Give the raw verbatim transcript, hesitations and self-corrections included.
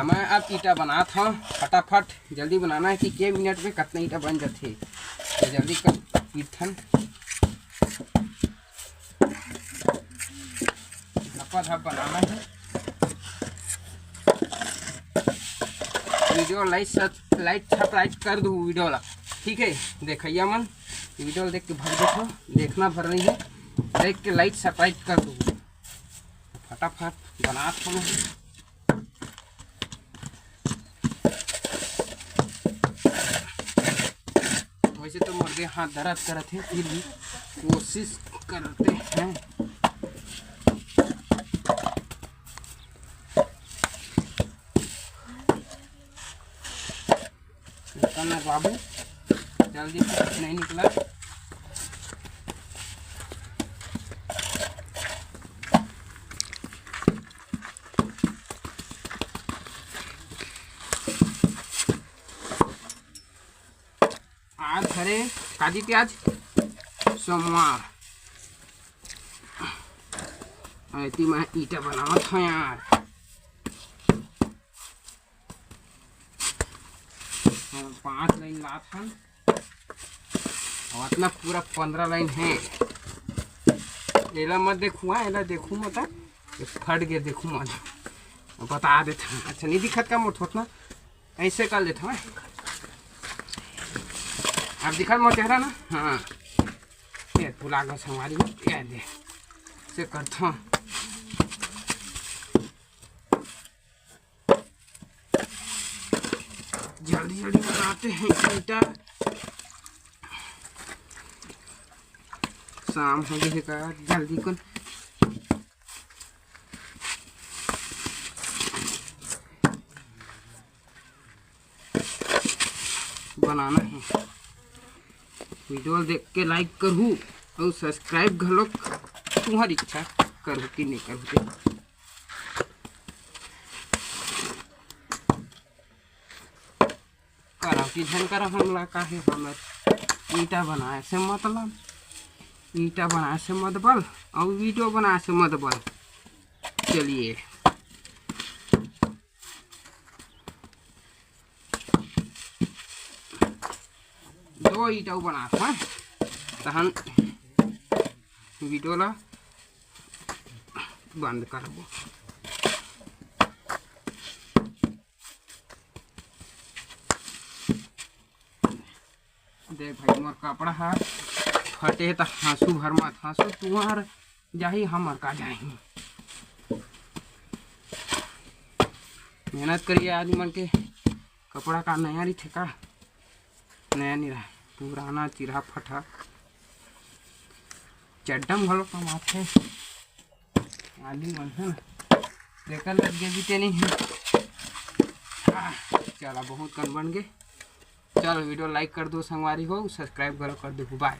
मैं अब ईटा बनात हव, फटाफट जल्दी बनाना है कि के मिनट में कतना ईटा बन जाथे। तो जल्दी कर पीटथन, धपा धप बनाना है। वीडियो लाइक सब-, लाइक सब्सक्राइब कर दू वीडियो ला, ठीक है। देखइया मन वीडियो ला देख के भर देखो, देखना भर नहीं है, देख के लाइक सब्सक्राइब कर दू। फटाफट बनात हव। वैसे तो मोर दे हाथ दर्द करत है, फिर भी कोशिश करते हैं। निकल ना बाबू, जल्दी से नहीं निकला। आज हरे कादी प्याज सोमवार। अरे ती मैं ईटा बनावत हव यार। हाँ, पांच लाइन लात हन। मतलब पूरा पंद्रह लाइन है। एला मत देखू, हाँ, एला देखू मत, हाँ। ये फट गया, देखू मत। बता देत हन। अच्छा, नहीं दिखत का मोर थोथना? ऐसे कर लेत हन। अब दिखत मोर चेहरा ना? हाँ। ये भुला गया संगवारी में, ये दे। ऐसे करत हन। जल्दी जल्दी बनाते हैं ईटा। शाम हो गई है का, जल्दी कौन बनाना है। वीडियो देख के लाइक करहू और सब्सक्राइब घलोक तुम्हारी इच्छा करहू कि नहीं करहू ते। करव कि झन करव, हमला का हे, हमर ईटा बनाए से मतलब, ईटा बनाए से मतलब और वीडियो बनाए से मतलब। चलिए, दो ईटा बनात हन, तहन वीडियो ला बंद करबो। देख भाई, मोर कपड़ा ह फटे हे त हाँसू भर मत, हाँसू तुहर जाही, हमर का जाही। मेहनत करिए आदमी मन के कपड़ा का नया रहिथे का, नया नहीं रहा, पुराना चिरहा फटहा चड्डा म घलो कमाथे। आदमी मन हे ना, तेकर लग गए भी ते नहीं है। आह, चला, बहुत कन बन गए। चल, वीडियो लाइक कर दो संगवारी हो, सब्सक्राइब घलो कर दो। बाय।